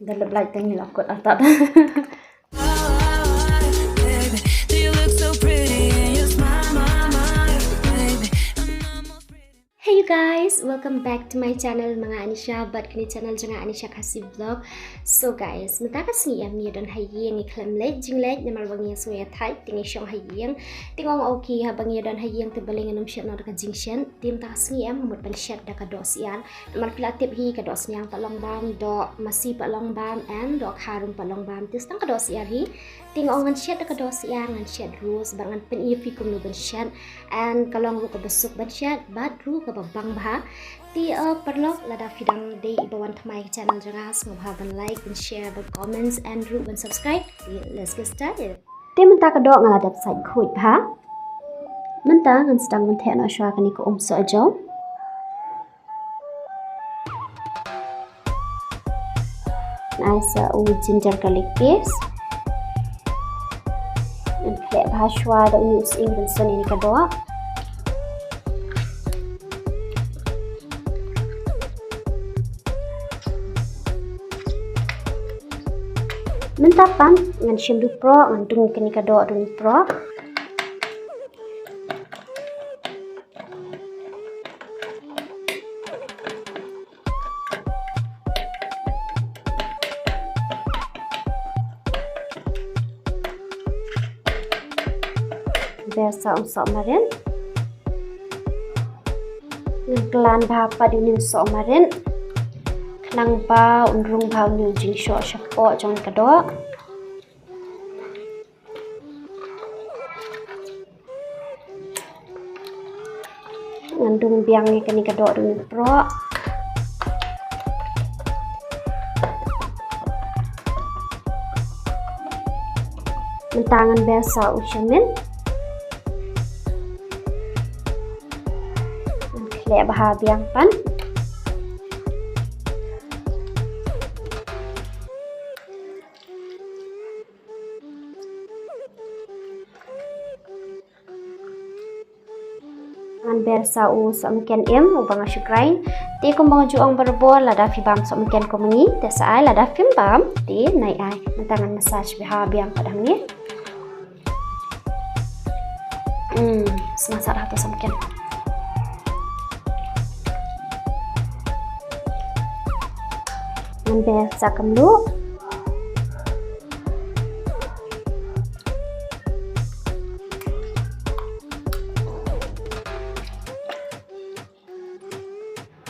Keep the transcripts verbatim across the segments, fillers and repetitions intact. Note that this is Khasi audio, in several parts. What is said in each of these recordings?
Da lep light tang ila kot atat. Hey you guys, welcome back to my channel, ma nga Anisha, bad kane channel jong nga Anisha Khasi Vlog. So guys, mynta ka sngi em ngi don ha ïing, ngi khlem leit jingleit namar ba ngi sngew ïa thait, te ngi shong ha ïing. Te nga ong okay, haba ngi don ha ïing te balei ngan ym shet noh da ka jingshet. Te mynta ka sngi em nga mut ban shet da ka doh syiar. Namar phi la tip hi ka doh synñiang pat long bam, doh masi pat long bam, and doh kharum pat long bam. Te tang ka doh syiar hi. Te nga ong ngan shet da ka doh syiar, ngan shet ruh, bad ngan pyni ïa phi kumno ban shet. And ka long ruh kaba suk ban shet, bad ruh kaba bang bha. Te, uh, paralok, lada phi dang dei iba wan thymmai ka channel jong nga, sngewbha ban like, ban share, ban comments, and ruh ban subscribe. Te let's get started. Te mynta ka doh nga la dep sait khuid bha. Mynta ngan sdang ban theh noh shuwa kane ka um sohjaw. Ngan ai sa u ginger garlic paste. Ngan khleh bha shuwa da une u sying rynsun ïa kane ka doh. Mynta pat ngan shim duh proh, ngan dung kane ka doh dung proh. Ber sa u sohmarit. Ngan klan bha pat ïa une u sohmarit. Khnang ba un rung bha une u jingshoh shapoh jong ka doh. Ngan dung biang ïa kane ka doh dung proh. Mynta ngan ber sa u shamin. Ngan khleh bha biang pat. Ngan ber sa u sohmynken im uba nga shu grind. Te kumba nga ju ong barabor, lada phi bam sohmynken kum ngi te sa ai, lada phim bam te nai ai. Mynta ngan massage bha biang pat hangne. Hmm, sngewsarong hato sohmynken. Ngan ber sa ka mluh.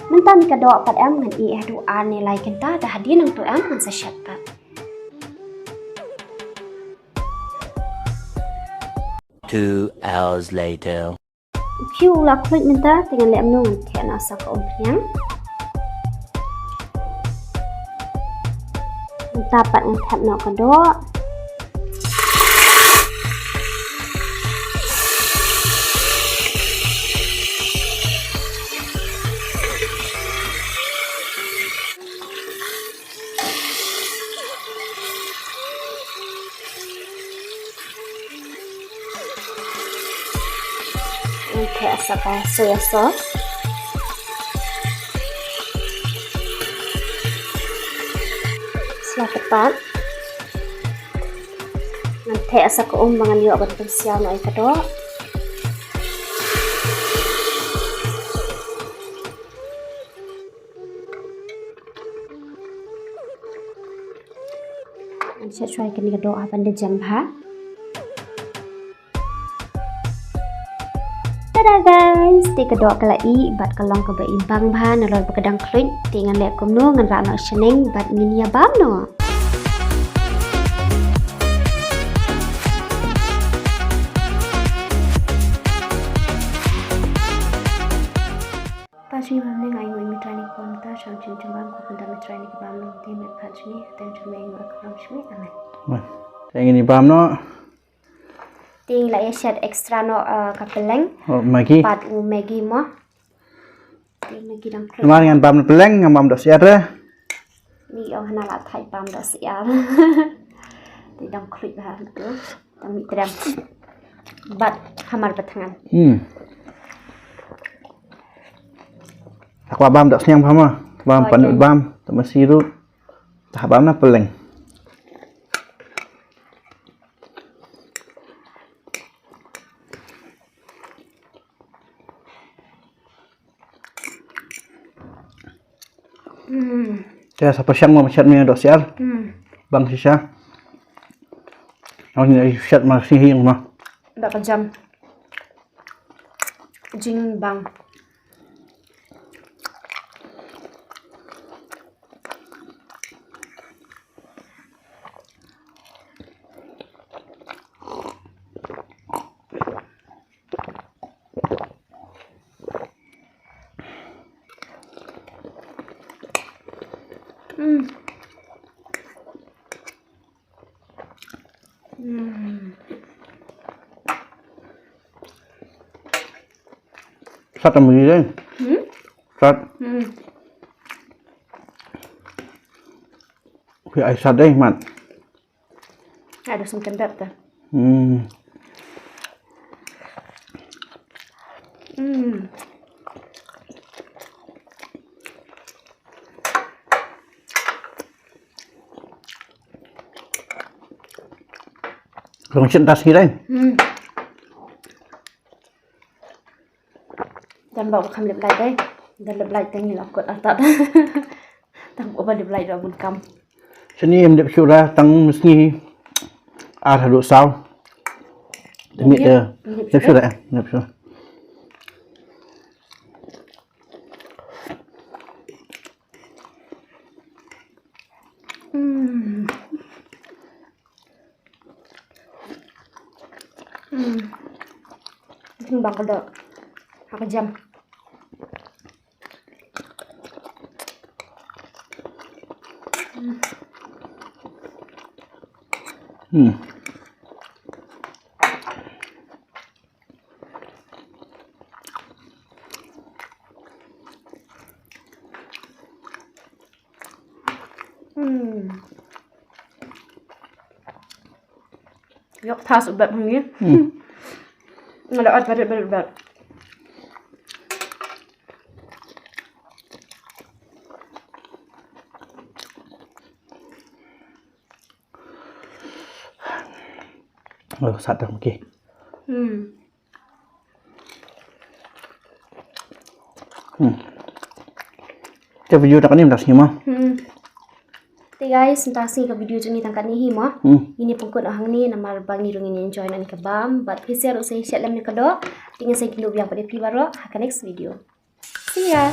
Mynta kane ka doh pat em ngan ïeh haduh ar ne lai kynta, da hadien nangto em ngan sa shet pat. Two hours later. U khiew u la khluit mynta, te ngan leh kumno, ngan theh noh sa ka umphniang. Mynta pat ngan thep noh ka doh. Ngan theh sa ka soya sauce. Sla ka pat. Ngan theh sa ka um ba ngan ïoh ban pynsiaw noh ïa ka doh. Ngan shet shuwa ïa kane ka doh ha ban da jem bha. Tada guys, te ka doh ka la ih bad ka long kaba ibang bha nalor ba ka dang khluit. Te ngan leh kumno, ngan rah noh shaneng bad ngin ïa bam noh. Pajni bam ne ngai ngoi mi training pon ta shang chin chin bam ko pun ta mi training bam nong ti mi pajni teng chin mi ngoi ko bam shmi. Amen. Teng ini bam no. Ting la ïa shet extra noh, eh, ka peleng. Oh, Maggi. Pat u Maggi mo. Ting Maggi dang khluit. Namar ngan bam peleng, ngan bam doh syiar re. Ni ong hana la thait bam doh syiar. Te dang khluit bha tu. Tang mi trem. Bad hamar bad thngan. Hmm. Takwa bam doh sniang bha ma. Bam panu bam, tama sirup. Haba na peleng. Hmm. Ya, sapa siang ma shat mi dok siar. Hmm. Bang sisa. Ang ni shat ma sihing ma. Dak jam. Jing bang. Mm. Mm. Sat am ri dai. Hmm? Sat. Hmm. Oke, ai sat dai, mat. Ada sum tembep ta. Hmm. Hmm. Rong shen tas ngi dai. Hmm. Dan ba u kham lip light dai. Dan lip light dai ngi la kot atat. Tang u ba lip light da bun kam. Sini em lip sura tang mesngi ar haduh saw. Demi Iya, eh lip lip sura. Sura eh lip sura. Hmm. Hmm. Jing bang ka dok. Haka jam. Hmm. Hmm. Yok tas ubet hangne. Hmm. Ngala ot barit barit ubet. Oh, sat dang ki. Hmm. Hmm. Te video tang katne mynta sngi mo. Hmm. Te guys, mynta sngi ka video jong ngi tang katne hi mo. Hmm. Ngin ïa pynkut hangne namar ba ngi ruh ngin enjoy na kane ka bam. Bad phi share ruh sa shet lem ne ka doh. Te ngin sa ïakynduh biang pat ïa phi baroh ha ka next video. See ya.